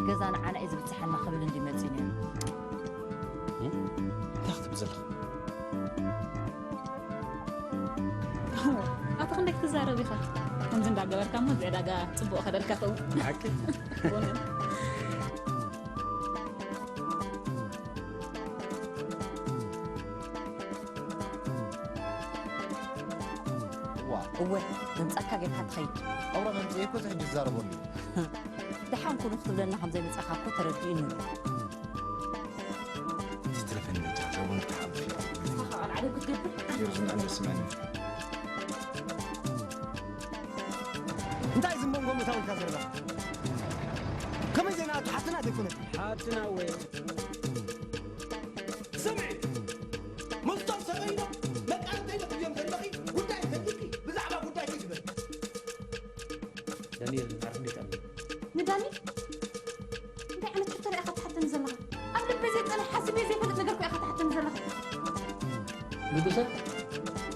ገዛ ንዓና እዩ ዝብጽሓና ክብል እንዲ መጺኡ ነይሩ። እንታይ ክትብል ዘለኻ? ኣቶ ክንደይ ክትዛረብ ኢኻ? ከምዚ እንዳገበርካ እሞ እዚ ዕዳጋ ጽቡቕ ከደልካ ኸውን። ሓቂ እዋ እወ መምጻካ ጌርካ ትኸይድ። ኣውራ መምፅኤ እኮ እዚ ሕጂ ዝዛረበሉ እዩ። ደሓን ኩኑ ክትብለና ከም ዘይመጻኻ እኮ ተረዲኡኒ። ትትረፈኒ መጫ ዘቡን ተሓብሽ ንስኻ ከኣ ዓለም ክትገብር የርዝን ኣለስመኒ እንታይ ዝመንጎ መታወልካ ዘረባ ከመይ ዜና ኣቶ ሓትና ዘይኮነት ሓትና ወይ ስምዒ ምስቶም ሰበይኖም መቃርተይ ትብዮም ዘለኺ ጉዳይ እንተልኪ ብዛዕባ ጉዳይ ግበር ዳንኤል ዓርፍ እንዴት ኣሎ ንዳኒ እንታይ ዓይነት ሕቶ ኢኻ ትሓተኒ ዘለኻ ኣብ ልበይ ዘይጸንሕ ሓስበ ዘይፈልጥ ነገር እኮ ኢኻ ትሓተኒ ዘለኻ ንጉሰ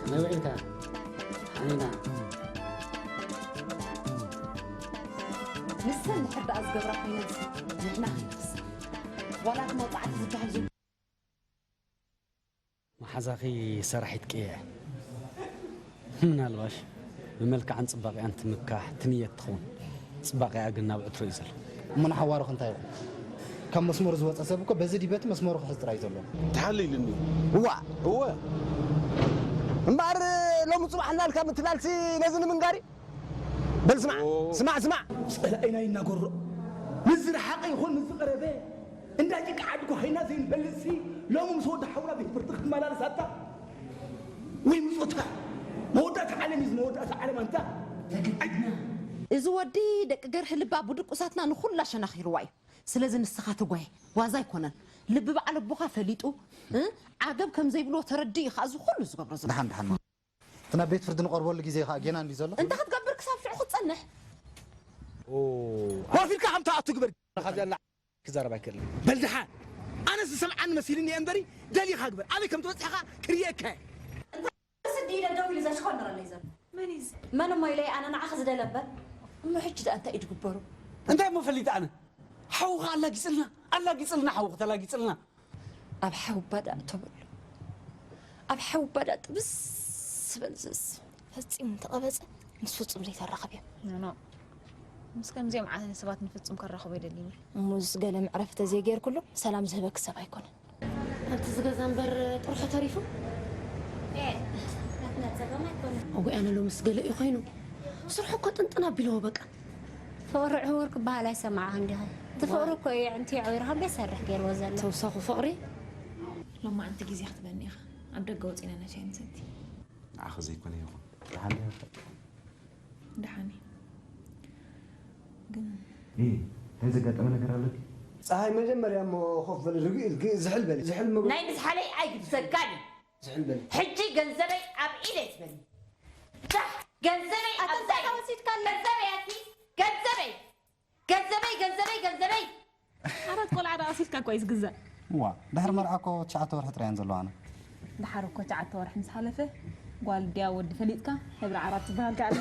ከመይ ውዒልካ ሓኒና ንሰን ድሕር ደኣ ዝገብራ ኮይነንሲ ንሕና ከይንኽስር ዋላ እቲ መውፃዕቲ ዝበሃል ዙ መሓዛኺ ሰራሒት ቅየ ምናልባሽ ብመልክዓን ፅባቂኣን ትምካሕ ትንየት ትኸውን ፅባቂኣ ግን ናብ ዕትሮ እዩ ዘሎ እሞ ንሓዋሩኽ እንታይ ይኹን ካብ መስመሩ ዝወፀ ሰብ እኮ በዚ ዲበቲ መስመሩ ክሕዝ ጥራይ ዘሎ ትሓሊ ኢሉኒ እዋ እወ እምበኣር ሎሚ ፅባሕ እናልካ ምትላልሲ ነዚ ንምንጋር እዩ በል ስማዕ ስማዕ ስማዕ ፀላኢና ይናገሮ ንዝረሓቐ ይኹን ንዝቐረበ እንዳ ጭቃ ዓዲ ኳሂና ዘይንፈልጥሲ ሎሚ ምስ ወዲ ሓውና ቤት ፍርዲ ክትመላለስ ኣታ ወይ ምፆታ መወዳእታ ዓለም እዩ መወዳእታ ዓለም ኣንታ እዚ ወዲ ደቂ ገርህ ልባ ብድቁሳትና ንኹላ ሸናኺርዋ እዩ ስለዚ ንስኻ ትጓየ ዋዛ ኣይኮነን ልቢ በዓል ኣቦኻ ፈሊጡ እ? ዓገብ ከም ዘይብሎ ተረዲኡ እዩ ከኣ እዚ ኩሉ ዝገብሮ ዘሎ ደሓን ደሓን እቲ ናብ ቤት ፍርዲ ንቐርበሉ ግዜ ኸዓ ጌና እንዲ ዘሎ እንታይ ክትገብር ክሳብ ሽዑ ክትጸንሕ ኮፍ ኢልካ ከም ትኣቱ ግበር ካብዚኣ ክዛረብ ኣይክእልን በል ደሓን ኣነ ዝሰምዓኒ መሲልኒ እየ እምበሪ ደሊኻ ግበር ኣበይ ከም ትበፅሕኻ ክርእየካ እየ ስዲ ኢለ ደው ኢሉ ዘሽኾንረለይ ዘሎ መን እዩ እዚ? መን እሞ ኢለይ ኣነ ንዓኺ ዝደለ እምበር እሞ ሕጂ ደኣ እንታይ እዩ ዝግበሩ እንታይ እሞ ፈሊጠ ኣነ ሓውኻ ኣላጊፅልና ኣላጊፅልና ሓውኺ ተላጊፅልና ኣብ ሓውባ ደኣ እተበሉ ኣብ ሓውባ ደኣ ጥብስ ዝበል ዝስ ፈፂሙ እንተቐበፀ ምስ ፍፁም ዘይተራኸብ እዮም ኖኖ ምስ ከምዚኦም ዓይነት ሰባት ንፍፁም ከራኽቦ ኣይደልን እየ እሙስ ገለ መዕረፊ ተዘይገይርኩሉ ሰላም ዝህበኪ ሰብ ኣይኮነን ኣብቲ ዝገዛ እምበር ጥርሑ ተሪፉ እወይ ኣነ ሎምስ ገለ እዩ ኮይኑ ስርሑ እኮ ጥንጥን ኣቢልዎ በቃ ፍቕሪ ዕውር ክበሃል ኣይሰማዕኻን ዲኻ እቲ ፍቕሪ እኮ እዩ ኣዕንቲ ኣዕዊርካ ቤት ሰርሕ ገይርዎ ዘሎ ተውሳኹ ፍቕሪ ሎማዓንቲ ግዜ ክትበኒ ኢኻ ኣብ ደገ ወፂና ናሻይ ንሰቲ ንዓኺ ዘይኮነ ይኹን ደሓን ዲኻ ደሓን እዩ ግን እንታይ ዘጋጠመ ነገር ኣሎ ድዩ? ፀሃይ መጀመርያ እሞ ኮፍ በሊ ርግእ ኢልኪ ዝሕል በሊ ዝሕል ምግቢ ናይ ምዝሓለይ ኣይግድሰካን እዩ ዝሕል በሊ ሕጂ ገንዘበይ ኣብ ኢደይ ትበሊ ዳሕ ገንዘበይ ኣብዛ ኢደይ ወሲድካለ ገንዘበይ ኣቲ ገንዘበይ ገንዘበይ ገንዘበይ ገንዘበይ ዓራት ቆልዓ ደኣ ወሲድካ እኮ እዩ ዝግዛእ እዋ ድሕሪ መርዓ እኮ ትሽዓተ ወርሒ ጥራይ እየን ዘለዋና ድሓር እኮ ትሽዓተ ወርሒ ምስ ሓለፈ ጓል ድያ ወዲ ፈሊጥካ ሕብሪ ዓራት ዝበሃል ከ ኣሎ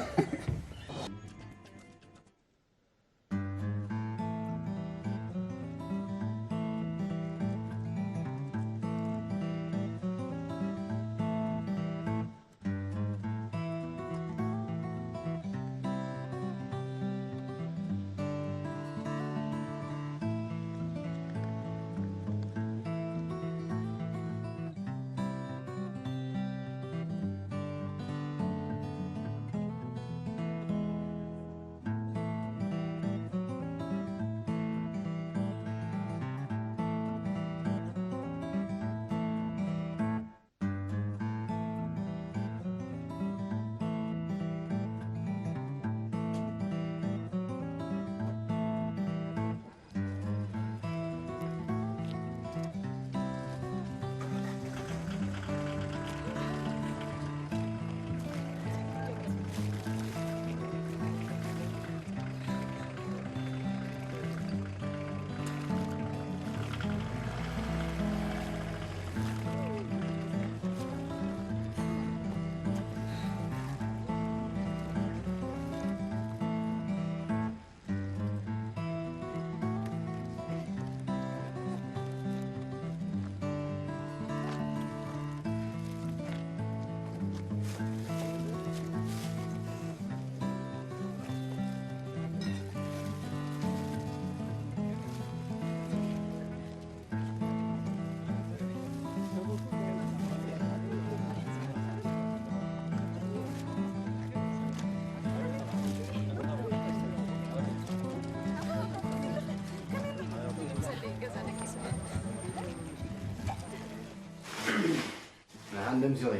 እንደምሲኺ።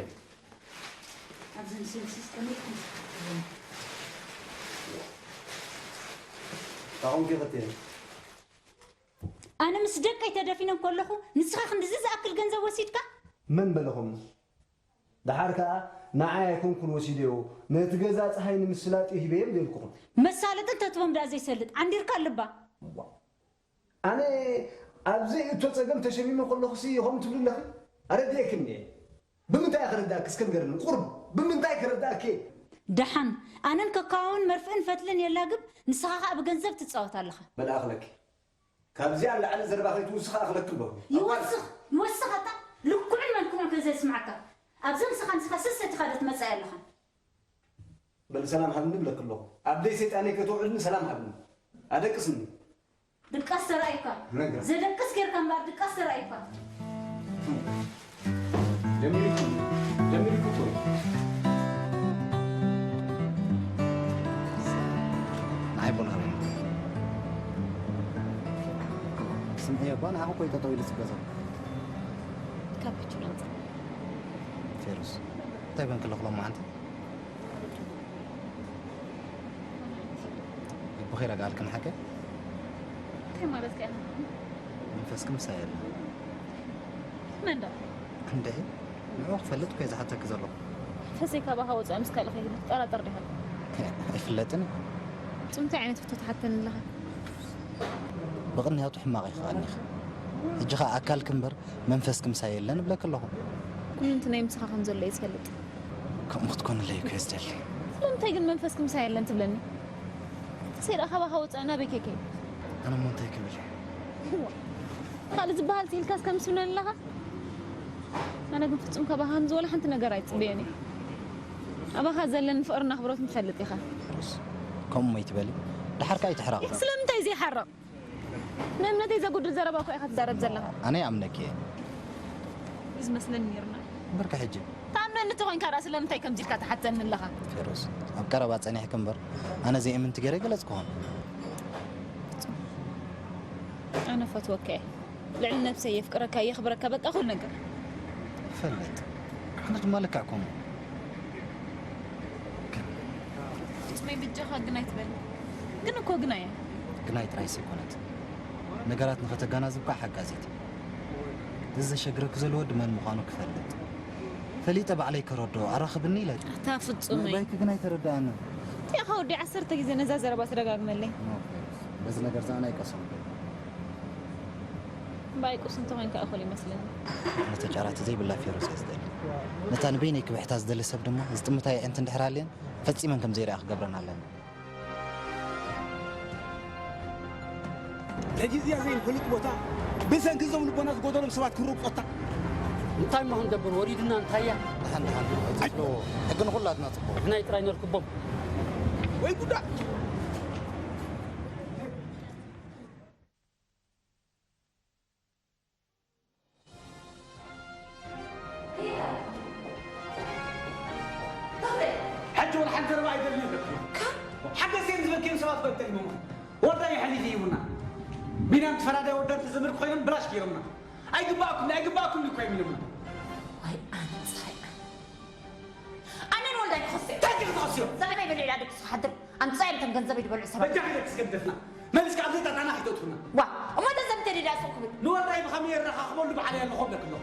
ኣብዚ ንስልሲስ ከመይ ትኾን? ታኹም ኪኸቴ። ኣነ ምስ ደቀይ ተደፊነ ከለኹ ንስኻ ክንድዚ ዝኣክል ገንዘብ ወሲድካ? መን በለኹም? ደሓር ከኣ ንዓይ ኣይኮንኩን ወሲደዮ፣ ነቲ ገዛ ጸሓይ ንምስላጥ እዩ ሂበዮ ኢለኩም። መሳለጢ እንተትቦም ደኣ ዘይሰልጥ ዓንዲርካ ልባ። ኣነ ኣብ ዘይእቶ ጸገም ተሸሚመ ከለኹሲ ከምኡ ትብሊ ኣለኺ? ኣረዲኤክን እየ። ብምንታይ እየ ክርድኣኪ እስከ ንገርኒ? ቁሩብ ብምንታይ ክርድኣኪ? ደሓን፣ ኣነን ከካውን መርፍእን ፈትልን የላግብ፣ ንስኻ ኸኣ ብገንዘብ ትጻወት ኣለኻ። በል ኣኽለኪ። ካብዚኣ ንላዕሊ ዘረባ ከይትውስኽ ኣኽለኪ ኣለኹ። ይወስኽ፣ ይወስኽ ኣታ ልክዑን መልክዑን ከዘይስምዓካ። ኣብዛ ምሳኻ ንስኻ ሰሰቲኻ ዶ ትመጽእ ኣለኻ? በል ሰላም ሃብኒ እብለኪ ኣለኹ። ኣብ ደይ ሰይጣነይ ከተውዕልኒ ሰላም ሃብኒ። ኣደቅስኒ። ድቃስ ተራእዩካ። ነጋ። ዘደቅስ ጌርካ እምበኣር ድቃስ ተራእዩካ። ጀሚርኩ፣ ጀሚርኩ እኮ እዩ። ንዓይ ቡን ሃበኒ። ስምዕዮ እባ ንዓኺ እኮ እዩ ጠጠው ኢሉ ዝገዛ። ካብ ክችኑ ኣምጽእ። ፌሩዝ፣ እንታይ ኮንኪ ኣለኺ ሎማዓንቲ? ልብኺ ረግኣልክን ሓቀይ? እንታይ ማለትካ ኢኻ? መንፈስኪ ምሳይ የለን። መን ደኣ? እንድዒ፣ ንዕኡ ክፈልጥ እኮ እየ ዝሓተኪ ዘለኹ። መንፈሰይ ካባኻ ወጻኢ ምስ ካልእ ከይህሉ ትጠራጠር ዲኻ? ኣይፍለጥን እዩ። ጽምቲ ዓይነት ሕቶ ትሓተኒ ኣለኻ? ብቕንያቱ ሕማቕ ኢኻ ቀኒኻ። ሕጂ ኸኣ ኣካልኪ እምበር መንፈስኪ ምሳይ የለን እብለኪ ኣለኹ። ኩሉ እቲ ናይ ምሳኻ ከም ዘሎ እየ ዝፈልጥ። ከምኡ ክትኮንለይ እኮ እየ ዝደሊ። ስለምንታይ ግን መንፈስኪ ምሳይ የለን ትብለኒ? መንፈሰይ ደኣ ካባኻ ወጻኢ ናበይ ከይከይድ? ኣነ እሞ እንታይ ክብል እየ? እዋ፣ ካልእ ዝበሃል ስኢልካስ ከም ትብለኒ ኣለኻ? ኣነ ግን ፍጹም ካባኻ ከምዚ ወላ ሓንቲ ነገር ኣይጽበዮን እየ። ኣባኻ ዘለኒ ፍቕርን ኣኽብሮትን ትፈልጥ ኢኻ። ሩስ፣ ከምኡ እሞ ኣይትበሊ። ደሓር ከኣ ኣይትሕረቕ። ስለምንታይ ዘይሓርቕ? ንእምነተይ ዘጉድል ዘረባ እኮ ኢኻ ትዛረብ ዘለኻ። ኣነ ይኣምነኪ እየ። እዩ ዝመስለኒ ነይሩና። እምበርከ ሕጂ? ትኣምነኒ እንተኾይንካ ደኣ ስለምንታይ ከምዚ ኢልካ ትሓተኒ ኣለኻ? ፌሮዝ፣ ኣብ ቀረባ ጸኒሕኪ እምበር፣ ኣነ ዘይእምንቲ ገይረ ገለጽክኹን። ኣነ እፈትወካ እየ። ልዕሊ ነብሰይ የፍቅረካ፣ የኽብረካ፣ በቃ ኩሉ ነገር። ይፈልጥ። ኣነ ድማ ልክዕ ከምኡ። ፍጹመይ፣ ብጃኻ ግናይ ትበል። ግን እኮ ግናይ እያ። ግናይ ጥራይስ ኣይኮነትን። ነገራት ንኸተጋናዝብ ከኣ ሓጋዚት። እዚ ዘሸግረኪ ዘሎ ወዲ መን ምዃኑ ክፈልጥ። ፈሊጠ ባዕለይ ከረድኦ ኣራኽብኒ ኢለኪ። ኣታ ፍጹመይ። ምእባይኪ ግን ኣይተረድኣንን። እንታይ ኢኻ ወዲ ዓሰርተ ግዜ ነዛ ዘረባ ትደጋግመለይ? ኖ፣ በዚ ነገር እዚ ኣነ ኣይቀሰንኩን። እምበኣይ ቁስ እንተኾይንካ እኹል ይመስለኒ። ነቲ ጫራት ዘይብላ ፌሮዝ እየ ዝደሊ። ነታ ንበይነይ ክብሕታ ዝደሊ ሰብ ድማ ዝጥምታ የዕንቲ እንድሕር ሃልየን ፈጺመን ከም ዘይረኣ ክገብረን ኣለኒ። ነጊዝያ ዘይንፈልጥ ቦታ ብሰንኪ እዞም ልቦና ዝጎደሎም ሰባት ክንርብጾታ። እንታይ እሞ ክንገብር ወሪዱና እንታያ? ደሓን ደሓን ኣይትስለዎ። ሕጊ ንኹላትና ጽቡቕ። ንሕናይ ጥራይ ነርክቦም። ወይ ጉዳ! ሕጂ ወላ ሓንቲ ዘረባ ኣይደልን ኣለኩ። ሓገዝ እዮም ዝበልክዮም ሰባት እኮ ይጠሊሞም። ወርዳይ ሓሊፊ ሂቡና። ቢናም ተፈራዳይ ወዳን ተዘምር ኮይኖም ብላሽ ገይሮምና። ኣይግባእኩም፣ ኣይግባእኩም እኮ እዮም ኢሎምና። ኣይ ኣነ ፀሓይ ኣነ። ኣነ ንወልዳይ ክኸስዮ። እንታይ ክትኸስዮ? ዛዕባይ በልዕላ ደቅሱ ክሓድር ኣምጻዮም እቶም ገንዘበይ ዝበልዑ ሰባት። በጃ ሒደት ስገደፍና። መሊስካ ኣብ ዘይጣጣና ሒደቱና። ዋ፣ እሞ ገንዘብ እንተ ደዳ ሰው ክብል። ንወልዳይ ብኸመይ የረኻኽበሉ ባዕለይ ኣለኹ እብለክ ኣለኹ።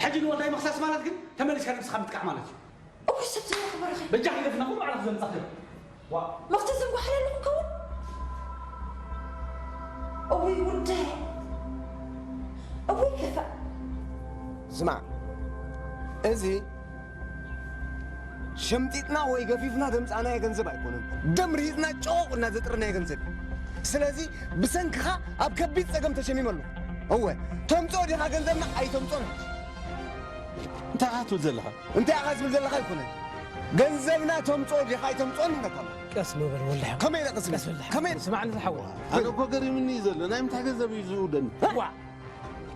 ሕጂ ንወልዳይ ምኽሳስ ማለት ግን ተመሊስካ ነብስኻ ምጥቃዕ ማለት እዩ። እኩይ ሰብ ዝረኽቦ ረኺቡ። በጃ ሒደትና ኩሉ ባዕልኻ ዘምጻኽዮ። ዋ። መኽተ ዘንጓሕለ ኣለኹ ከውን። እውይ ውርደት። እውይ ክፋእ። ስማዕ፣ እዚ ሸምጢጥና ወይ ገፊፍና ዘምጻእናዮ ገንዘብ ኣይኮነን። ደም ርሂጽና ጨቖቕ እና ዘጥረናዮ ገንዘብ እዩ። ስለዚ ብሰንክኻ ኣብ ከቢድ ጸገም ተሸሚመ ኣለኹ። እወ፣ ተምጽኦ ዲኻ ገንዘብና? ኣይተምጽኦን። እንታይ ኢኻ ትብል ዘለኻ? እንታይ ኢኻ ትብል ዘለኻ ኣይኮነን። ገንዘብና ተምጽኦ ዲኻ ኣይተምጽኦን እብለካ ኣለኹ። ቀስ በል ወልደ ሓወይ። ከመይ ኢለ ቀስ በል? ቀስ በል። ከመይ? ስማዕኒ ዝሓወይ። ኣነ እኮ ገሪምኒ እዩ ዘሎ። ናይ ምንታይ ገንዘብ እዩ ዝውደኒ? ዋ!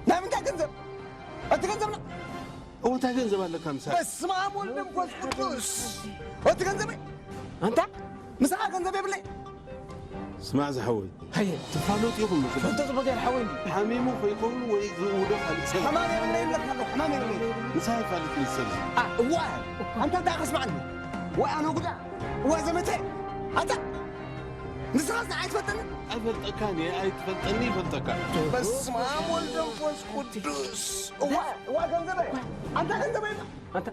ናይ ምንታይ ገንዘብ? እቲ ገንዘብና? እዎ፣ እንታይ ገንዘብ ኣለካ ምሳሌ? በስመ ኣብ ወልድ መንፈስ ቅዱስ። እቲ ገንዘበይ? ኣንታ ምሳኻ ገንዘብ የብለይ። ስማዕ ዝሓወይ፣ ሃየ። ትፋለጡ ኢኹም። ፈንጠጥ በገር ሓወይ እንዲ። ሓሚሙ ከይከውን ወይ ዝእውዶ ካልእ ሰብ። ሕማም የብለይ ይብለካ ኣለኹ፣ ሕማም የብለይ። ምሳይ ይፋለጥ ይሰል። ኣ፣ እዋ፣ ኣንታ እንታይ ከስማዕኒ? ወይ ኣነ ጉዳ፣ ወይ ዘመተ። ኣንታ፣ ንስኻስ ንዓይ ትፈልጠኒ? ኣይፈልጠካን እየ፣ ኣይትፈልጠኒ ይፈልጠካ። በስመ ኣብ ወልድ መንፈስ ቅዱስ። እዋ፣ እዋ ገንዘበይ። ኣንታ ገንዘበይ። ኣንታ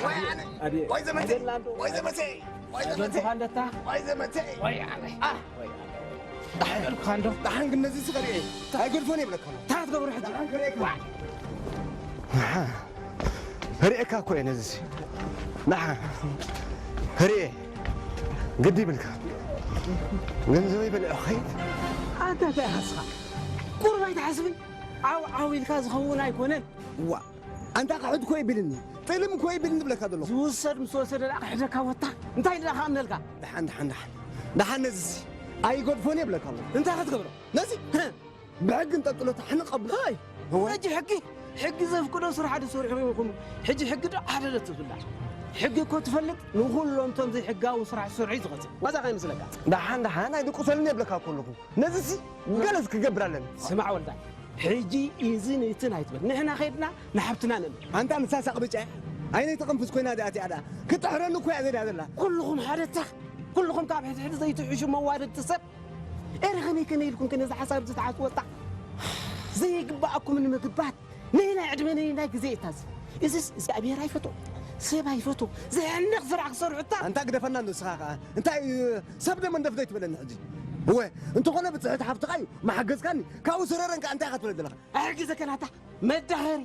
ወይ ኣነ፣ ኣድየ፣ ወይ ዘመተይ፣ ኣድየ ላንዶ። ወይ ዘመተይ፣ ወይ ዘመተይ፣ ኣንታ ፋንደታ። ወይ ዘመተይ። ወይ ኣነ። ኣ፣ ወይ ኣነ። ደሓን ዶ? ደሓን ግን ነዚ ስኸሪኤ። ኣይገድፎን የብለካ። ታት ገብሩ ሕጂ። ደሓን ክርእየካ። ዋ። ደሓን። ርእየካ እኮ እየ ነዚ። ደሓን። ርእየ። ግዲ ይብልካ። ገንዘበይ በልዑ ኸይድ። ኣንታ እንታይ ኢኻ ንስኻ? ቁሩብ ኣይትሓስብን? ዓው ዓው ኢልካ ዝኸውን ኣይኮነን። ዋ። ኣንታ ክሕድ ኮ ይብልኒ፣ ጥልም ኮ ይብልኒ ብለካ ዘለኹ። ዝውሰድ ምስ ወሰደ ደኣ ክሕደካ ወታ። እንታይ ደኣ ክኣምነልካ? ደሓን፣ ደሓን፣ ደሓን። ደሓን ነዚሲ ኣይገድፎን እየ ብለካ ኣለኹ። እንታይ ክትገብሮ? ነዚ? ብሕጊ እንጠጥሎ ተሕንቕ ኣብሎ። ሆይ! እወ። ሕጂ ሕጊ፣ ሕጊ ዘፍቅዶ ስራሕ ዶ ሰሪሑ ይኹን? ሕጂ ሕጊ ዶ ዓደለ ትብላ? ሕጊ እኮ ትፈልጥ ንኹሎም እቶም ዘይሕጋዊ ስራሕ ዝሰርሑ እዩ ዝቐጽእ። ዋዛ ከይመስለካ። ደሓን፣ ደሓን ኣይድቁሰልኒ እየ ብለካ እኮ ኣለኹ። ነዚሲ ገለስ ክገብር ኣለኒ። ስማዕ ወልዳይ፣ ሕጂ እዝን እትን ኣይትበል። ንሕና ኸይድና ንሓብትና ነን። ኣንታ ንሳ ሳቕ ብጫ፣ ዓይነይ ተቐንፍስ ኮይና ደኣ እቲኣ ደኣ። ክትጥሕረኒ እኮ እያ ዘድያ ዘላ። ኩልኹም ሓደ ታኽ፣ ኩልኹም ካብ ሕድሕድ ዘይትሕሹ መዋደድቲ ሰብ። ኤረ ከመይ ከመይ ኢልኩም ከ ነዚ ሓሳብ እዚ ትሓስቡ ወጣ? ዘይግባኣኩም ንምግባት ነየናይ ዕድመ ነየናይ ግዜ እታዚ? እዚስ እግዚኣብሔር ኣይፈቶ፣ ሰብ ኣይፈቶ፣ ዘሕንቕ ስራሕ ክሰርሑ እታ። ኣንታ ግደፈና ንስኻ ኸኣ። እንታይ ሰብ ደመንደፍ ዘይትበለኒ ሕጂ? እወ፣ እንተኾነ ብጽሕቲ ሓፍትኻ እዩ፣ መሓገዝካኒ፣ ካብኡ ስረረን ከኣ እንታይ ኢኻ ትብል ዘለኻ? ኣሕግዘከ ናታ መዳኸሪ።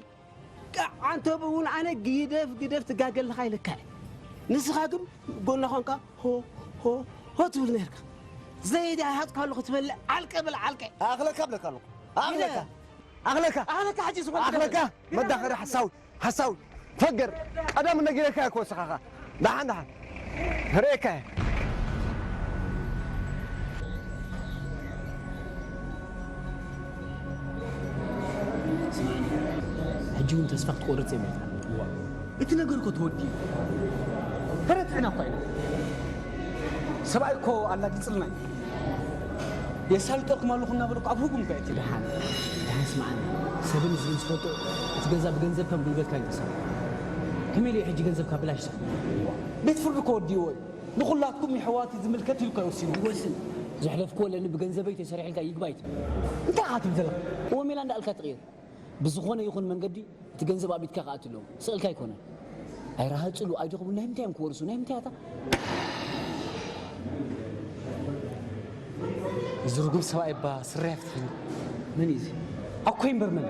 ከ-፣ ዓንተብ እውን ኣነ ግደፍ፣ ግደፍ ትጋገ ኣለኻ ኢለካ እየ። ንስኻ ግን ጎና ኾንካ ሆ፣ ሆ፣ ሆ ትብል ነርካ። ዘይዳ ሃጽካ ኣለኹ ትበልዕ ዓልቀ በል ዓልቀ። ኣኽለካ ብለካ ኣለኹ። ኣኽለካ። ኢለ። ኣኽለካ። ኣኽለካ ሕጂ ዝኾነ ኣኽለካ። መዳኸሪ ሓሳዊ፣ ሓሳዊ። ፈገር። ቀደም ነጊረካ እኮ ንስኻ ኸኣ። ደሓን፣ ደሓን። ርእየካ እየ። ስምዓኒ፣ ሕጂ እውን ተስፋ ክትቆርጽ የብልካ። እዋ፣ እቲ ነገር እኮ ተወዲኡ። ተረቲዕና እኳ ኢና። ሰብኣይ እኮ ኣላጊጽልና እዩ። የሳልጠልኩም ኣለኹ እናበለ እኮ ኣብ ህጉም እኳ እቲ ደሓን፣ ደሓን ስምዓኒ። ሰብን ህዝብን ዝፈልጦ እቲ ገዛ ብገንዘብካን ጉልበትካን እዩ ተሰሪሑ። ከመይ ኢሉ እዩ ሕጂ ገንዘብካ ብላሽ ዝኸውን? ቤት ፍርዲ እኮ ወዲእዎ እዩ። ንኹላትኩም የሕዋት እዩ ዝምልከት ኢሉ እኮ እዩ ወሲኑ። ይወስን። ዘሕለፍክዎ ኣለኒ ብገንዘበይ ተሰሪሑ ኢልካ ይግባይ ትብል። እንታይ ኢኻ ትብል ዘለኻ? እወ ሜላ እንዳኣልካ ትቕይር። ብዝኾነ ይኹን መንገዲ እቲ ገንዘብ ኣብ ኢድካ ክኣቱ ኣለዎ። ስቕ ኢልካ ኣይኮነን። ኣይረሃጽሉ፣ ኣይደኽሙ፣ ናይ ምንታይ እዮም ክወርሱ? ናይ ምንታይ ኣታ? እዚ ርጉም ሰብኣይ እባ ስረ ይፍትሕኒ። መን እዩ እዚ? ኣኮይ እምበር መን?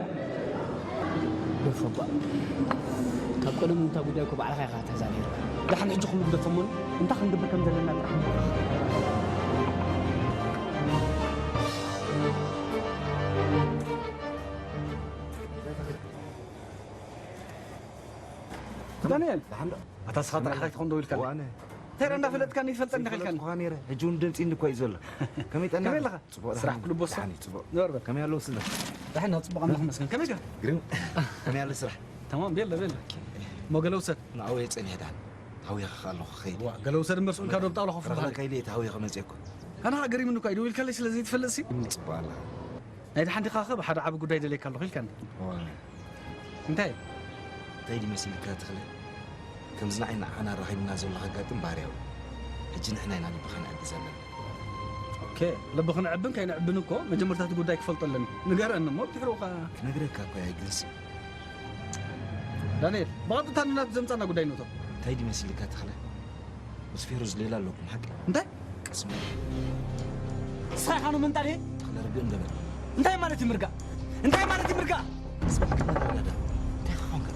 ደፈባ። ካብ ቀደሙ እታ ጉዳይ እኮ ባዕልኻ ኢኻ ተዛሪብካ። ደሓን ሕጂ ኩሉ ግደፎ እሞ እንታይ ክንገብር ከም ዘለና ጥራሕ ንመኻኸር። ዳንኤል፣ ደሓን ዶ? ኣታ ስኻ ጥራሕ ከይትኾን ደው ኢልካ። ዋነ። እንታይ ደኣ እንዳፈለጥካኒ ይፈልጠኒ ኢኻ ኢልካኒ። ዝፈለጥኩኻ ነይረ። ሕጂ እውን ደንጺኒ እኮ እዩ ዘሎ። ከመይ ጠና? ከመይ ኣለኻ? ጽቡቕ፣ ስራሕ ደሓን። ኩሉ ቦስ? ደሓን እዩ፣ ጽቡቕ። ንበር በል። ከመይ ኣለዉ ስለ? ደሓን፣ ጽቡቕ፣ ኣምላኽ ይመስገን። ከመይ ኢኻ? ግርም። ከመይ ኣሎ ስራሕ? ተማም፣ ቤለ፣ ቤለ። እሞ ገለ ውሰድ። ንዓኡ እየ ጸኒሐ ደሓን። ተሃዊኸ ከኣ ኣለኹ፣ ክኸይድ። ዋ፣ ገለ ውሰድ እምበር፣ ስቕ ኢልካ ዶ ብጣውላ ኮፍ ረኽረ ምባል? ከይደ እየ ተሃዊኸ መጺአ እኮ። ኣና ገሪምኒ እኮ እዩ፣ ደው ኢልካለይ ስለ ዘይትፈልጥሲ። እም፣ ጽቡቕ ኣላ። ናይ ደሓን ዲኻ ኸ ብሓደ ዓቢ ጉዳይ ደልየካ ኣለኹ ኢልካኒ። እዋ። እንታይ? እንታይ ድዩ መሲልካ ተኽለ? ከምዚ ንዓይ ንዓና ኣራኺብና ዘሎ ከጋጥም ባህርያዊ። ሕጂ ንሕና ኢና ልብኻ ንዕቢ ዘለና። ኦኬ፣ ልቢ ክንዕብን ከይንዕብን እኮ መጀመርታ እቲ ጉዳይ ክፈልጦ ኣለኒ። ንገረኒ እሞ ብድሕሪኡ ኸ ክነግረካ እኮ እየ ግንሲ። ዳንኤል፣ ብቐጥታ ንናቱ ዘምጻና ጉዳይ ንእቶ። እንታይ ድዩ መሲልካ ተኽለ? ምስ ፌሮዝ ሌላ ኣለኩም ሓቂ? እንታይ? ቀስ በል። ንስኻ ኢኻ ንምንጣል እየ? ተኽለ ርግእ እንደ በል። እንታይ ማለት እዩ ምርጋእ? እንታይ ማለት እዩ ምርጋእ? ቀስ በል፣ ተረጋጋ። እንታይ ኾንካ?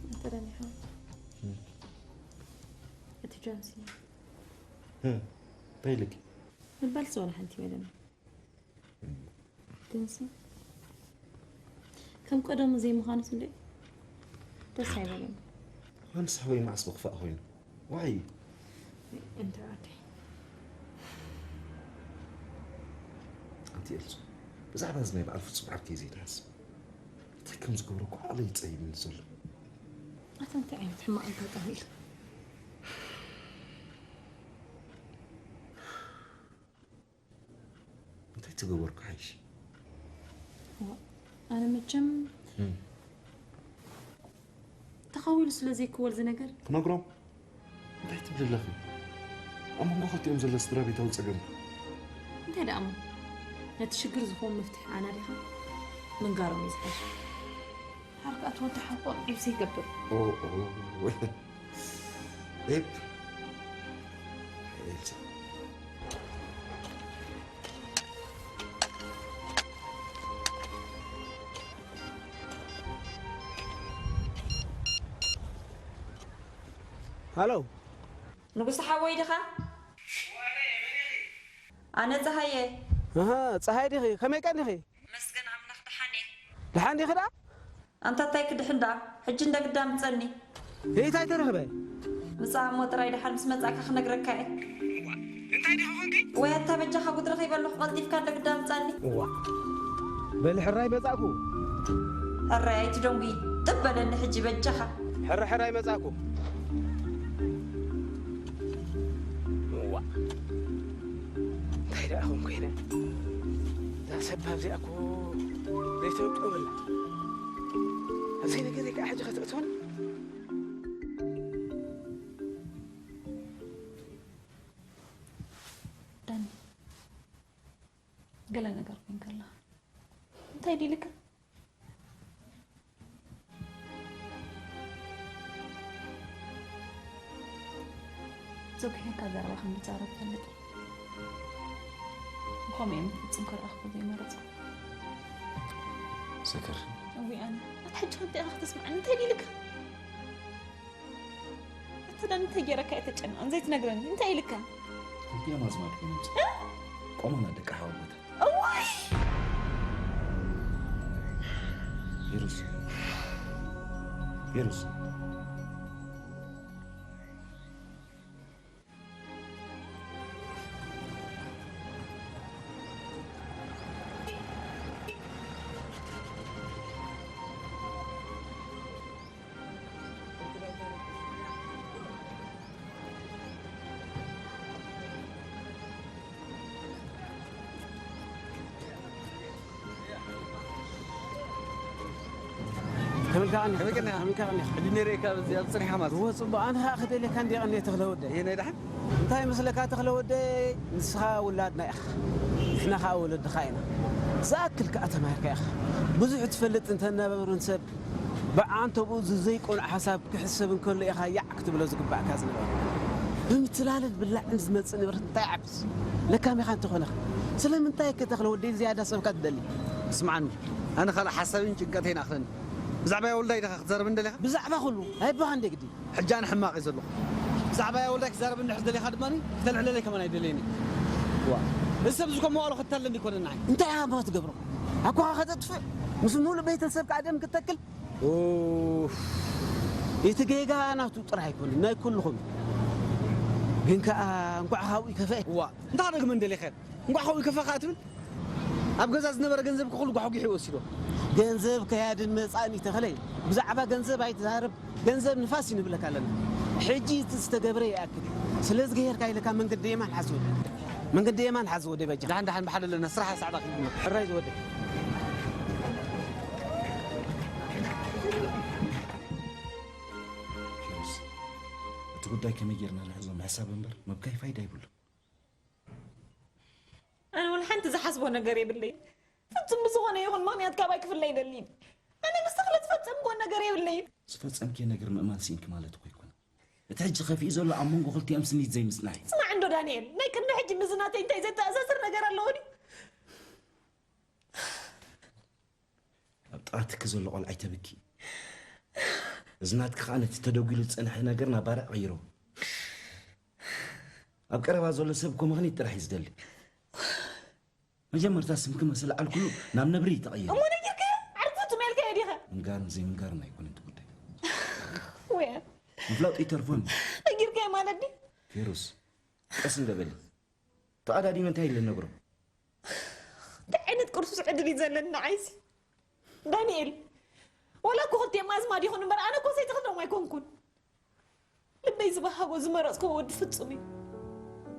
ኣንተ ዳኒ ሓወይ፣ እም። እቲ ጆንሲ። እም፣ እንታይ ኢልኪ? ምባልሲ ዋላ ሓንቲ ይበለኒ። እም። ግንሲ፣ ከም ቀደሙ ዘይምዃኑስ እንዴ ደስ ኣይበለኒ። ዮሃንስ ሓወይ መዓስ ብኽፋእ ኮይኑ? ዋይ እንተ ኣደይ ኣንቲ ኤልሱ፣ ብዛዕባ እዚ ናይ በዓል ፍጹም ዓርከይ ዘይትሓስብ። እንታይ ከም ዝገብሮ እኮ ዓቕለይ ይጸይምኒ ዘሎ። ኣታ እንታይ ዓይነት ሕማቕ ኣጋጣሚ ኢሉ? እንታይ ትገበርኩ ሓይሽ? ኣነ መቸም ተኸዊሉ ስለ ዘይክወል ዝነገር ክነግሮም እንታይ ትብል ኣለኺ? ኣብ መንጎ ክልቲኦም ዘሎ ስድራ ቤታዊ ጸገም እንታይ ደኣ እሞ ነቲ ሽግር ዝኸውን መፍትሒ ኣናዲኻ ምንጋሮም እዩ ዝሓሽ። ሓርቃት ወዲ ሓቆ ዒብሲ ይገብር። ኦ፣ ኦ፣ ኤፕ ኤልሳ ሃሎ ንጉስ ሓወይ ዲኻ? ኣነ ፀሃየ። ኣሃ፣ ፀሃይ ዲኺ? ከመይ ቀኒኺ? መስገን ኣምላኽ ደሓን እየ። ደሓን ዲኺ ደኣ? ኣንታ እንታይ ክድሕን ደኣ? ሕጂ እንደ ግዳ ምፀኒ። እንታይ ተረኽበ? ምፃእ እሞ ጥራይ ደሓን ምስ መፃእካ ክነግረካ እየ። እንታይ ዲኺ ኮንኪ? ወይ ኣታ በጃኻ ጉድ ረኺበ ኣለኹ፣ ቀልጢፍካ እንደ ግዳ ምፃኒ። እዋ በሊ ሕራይ መፃእኩ። ሕራይ ኣይትደንጉይ፣ ጥብ በለኒ ሕጂ በጃኻ። ሕረ ሕራይ መፃእኩ። እዋ እንታይ ደኣ ኹን ኮይነ እዛ ሰብ ኣብዚኣ እኮ ዘይተወቅብላ ኣብዘይ ነገር ከዓ ሕጂ ከተእትወኒ ዳኒ ገለ ነገር ኮይንካ ኣለኻ እንታይ ዲልካ ዞግሒካ ዘረባ ከም ዝዛረብ ፈልጥ ብኸምኡ እዮም ፍጹም ክረኣኽቡ ዘይመረጽኩ ሰከር እዊ ኣነ ኣታ ሕጂ ከምቲ ኢኻ ክትስምዓኒ እንታይ ዲልካ ኣታ ዳኒ እንታይ ገይረካ እየ ተጨንቐን ዘይትነግረኒ እንታይ ኢልካ ክልቲኦም ኣዝማድ ኮይኖም ቆመና ደቂ ሓወቦታት እዋይ ቪሩስ ቪሩስ ከመልካ ቀኒኻ ከመይ ቀኒኻ? ከመልካ ቀኒኻ ሕጂ ነርእካ ኣብዚ ኣብ ጽኒሓ ማለት እወ ጽቡቕ ኣነ ኸኣ ክደልየካ እንደ ቀንየ ተኽለ ወደ ይሄ ናይ ደሓን እንታይ መስለካ ተኽለ ወደ ንስኻ ውላድና ኢኻ ንሕና ኸኣ ወለድኻ ኢና ዝኣክል ከኣ ተማሂርካ ኢኻ ብዙሕ ትፈልጥ እንተነበሩን ሰብ ብዓንተብኡ ዘይቆኑዕ ሓሳብ ክሕሰብ እንከሎ ኢኻ ያዕ ክትብሎ ዝግባእካ ዝነበረ ብምትላልን ብላዕን ዝመጽእ ንብረት እንታይ ዓብስ ለካም ኢኻ እንተኾነኻ ስለምንታይ ከተኽለ ወደይ ዝያዳ ሰብካ ትደሊ ስምዓኒ ኣነ ካልእ ሓሳብን ጭንቀተይን ኣኽለኒ ብዛዕባ ወልዳይ ዲኻ ክትዛረብ እንደሊኻ ብዛዕባ ኩሉ ኣይባኻ እንደ ግዲ ሕጂ ኣነ ሕማቕ እየ ዘለኹ ብዛዕባ ወልዳይ ክዛረብ እንድሕር ደሊኻ ድማ ክተልዕለለይ ከመን ኣይደለየኒ ዋ እዚ ሰብ እዚ ከም መዋእሎ ክታለኒ ይኮነ ንዓይ እንታይ ኢኻ እሞ ክትገብሮ ኣኳኻ ከተጥፍእ ምስ ሙሉእ ቤተሰብ ከዓ ደም ክተክል ኡፍ እቲ ጌጋ ናቱ ጥራሕ ኣይኮነ ናይ ኩልኹም ግን ከዓ እንኳዕ ካብኡ ይከፍአ ዋ እንታይ ክደግመ እንደሊኸ እንኳዕ ካብኡ ይከፋኻ ትብል ኣብ ገዛ ዝነበረ ገንዘብ ክኹሉ ጓሕጒሑ ይወስዶ ገንዘብ ከያድን መፃእን ይተኽለይ ብዛዕባ ገንዘብ ኣይትዛረብ ገንዘብ ንፋስ እዩ ንብለካ ኣለና ሕጂ እቲ ዝተገብረ ይኣክል ስለዚ ገሄርካ ኢለካ መንገዲ የማን ሓዝ ወደ መንገዲ የማን ሓዝ ወደ በጃ ደሓን ደሓን ብሓደ ኣለና ስራሕ ሰዓዳ ክግመ ሕራይ ዝወደ ኪሮስ እቲ ጉዳይ ከመይ ጌርና ንሕዞ ምሕሳብ እምበር ምብካይ ፋይዳ ይብሉ ኣነ ወላ ሓንቲ ዝሓስቦ ነገር የብለይ ፍጹም ብዝኾነ ይኹን ምኽንያት ካባይ ክፍለ ይደሊ ኣነ ምስ ተኽለ ዝፈጸምኮ ነገር የብለይ ዝፈጸምኪ ነገር ምእማን ሲንኪ ማለት እኮ ይኮነ እቲ ሕጂ ከፊኡ ዘሎ ኣብ መንጎ ክልቲኦም ስኒት ዘይምጽናሕ እዩ ስማዕ እንዶ ዳንኤል ናይ ቅድሚ ሕጂ ምዝናተይ እንታይ ዘተኣሳስር ነገር ኣለዎ ድዩ ኣብ ጥቓትኪ ዘሎ ቆልዓ ኣይተብኪ እዚ ናትኪ ከዓ ነቲ ተደጒሉ ዝጸንሐ ነገር ናብ ባርዕ ቀይሮ ኣብ ቀረባ ዘሎ ሰብ እኮ ምኽኒት ጥራሕ እዩ ዝደሊ መጀመርታ ስምኪ መሰል ዓል ኩሉ ናብ ነብሪ እዩ ተቐይሩ እሞ ነጊርካዮ ዓርኩ ትመልካዮ ዲኻ ምንጋርን ዘይምንጋርን ኣይኮነን እቲ ጉዳይ ወያ ምፍላጡ ይተርፎን ነጊርካዮ ፌሩስ፣ ቀስ እንደ በሊ። ተቐዳዲመ እንታይ ኢለ ነግሮ? እንታይ ዓይነት ቅርሱስ ዕድል እዩ ዘለኒ ንዓይሲ? ዳንኤል፣ ወላ እኮ ክልቲኦም ኣዝማድ ይኹን እምበር፣ ኣነ እኮ ሰይቲ ክብሮም ኣይኮንኩን። ልበይ ዝበሃጎ ዝመረጽክዎ ወዲ ፍጹም እዩ።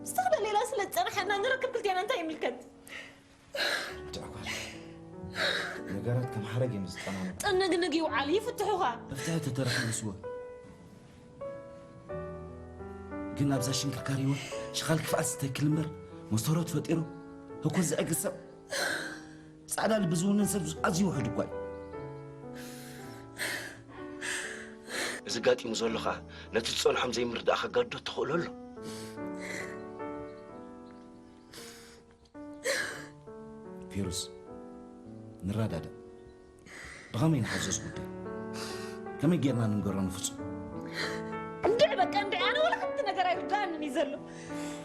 ዝተኽለ ሌላ ስለ ዝጸንሓና ንረክብ ክልቴና እንታይ ይምልከት? ትዕኳል ነገራት ከም ሓረግ እዮም ዝጠናኑ። ጥንግንግ ይውዓል ይፍትሑኻ። መፍትሒ ተተረኺቡ ስወ ግን ኣብዛ ሽንክርካር ህይወት ሽኻል ክፍኣት ዝተክል እምበር መስተውረድ ፈጢሩ ህኩን ዝዕግስ ሰብ ጻዕዳ ልቢ ዝውንን ሰብ ኣዝዩ ውሑድ እኳ እዩ። እዚ ጋጢሙ ዘሎ ኸኣ ነቲ ዝጸንሖም ዘይምርዳእ ከጋድዶ ተኽእሎ ኣሎ። ፌሩስ ንረዳዳእ። ብኸመይ ንሓዞ እዚ ጉዳይ? ከመይ ጌርና ንንገሮ ንፍጹም? እንድዒ በቃ እንድዒ፣ ኣነ ወላ ሓንቲ ነገር ኣይርድኣንን እዩ ዘሎ።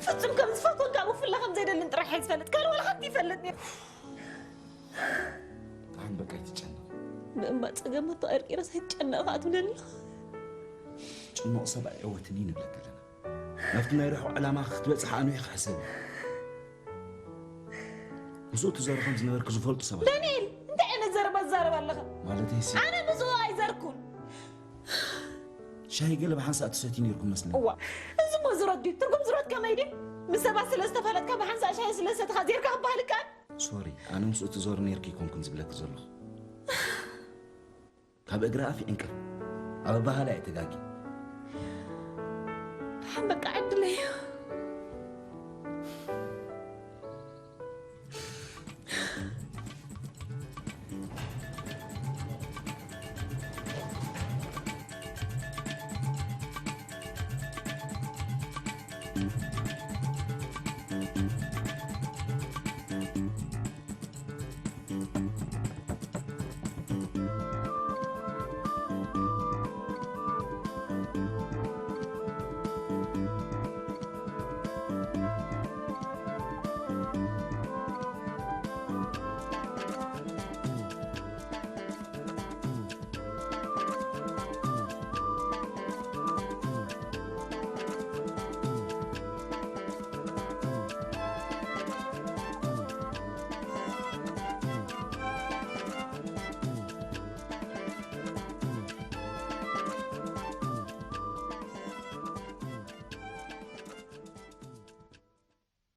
ፍጹም ከም ዝፈትወን ካብ ፍላ ከም ዘይደልን ጥራሕ እየ ዝፈልጥ። ካልእ ወላ ሓንቲ ይፈልጥ ነይሩ። ኣን በቃ ኣይትጨነቕ። ብእምባ ጸገማት ተቐርቂረስ ኣይትጨነቕ ከኣ ትብለኒ ኣለኻ። ጽቡቕ ሰብ ኣይዕወትን እዩ ንብለካ ኣለና። ናብቲ ናይ ርሑቕ ዕላማ ክትበጽሕ ኣንዊሕካ ሕሰብ። ምስኡ ትዘሩ ከም ዝነበርክ ዝፈልጡ ሰባት። ዳንኤል፣ እንታይ ዓይነት ዘረባ ትዛረብ ኣለኻ? ማለተይ ሲ- ኣነ ምስኡ ኣይዘርኩን። ሻሂ ገለ ብሓንሳእ ትሰትዩ ነይርኩም መስለኒ። እዋ፣ እዚ እሞ ዝሮት ድዩ? ትርጉም ዝሮት ከመይ ድዩ? ምስ ሰባት ስለ ዝተፈለጥካ ብሓንሳእ ሻሂ ስለ ዝሰተኻ ዜርካ ክበሃል ይከኣል? ሶሪ፣ ኣነ ምስኡ ትዘሩ ነይርክ ይኮንኩን ዝብለክ ዘለኹ። ካብ እግሪ ኣፍ ይዕንቅር ኣብ ኣባህላ እየ ተጋጊ። ደሓን በቃ ዕድለይ እዩ።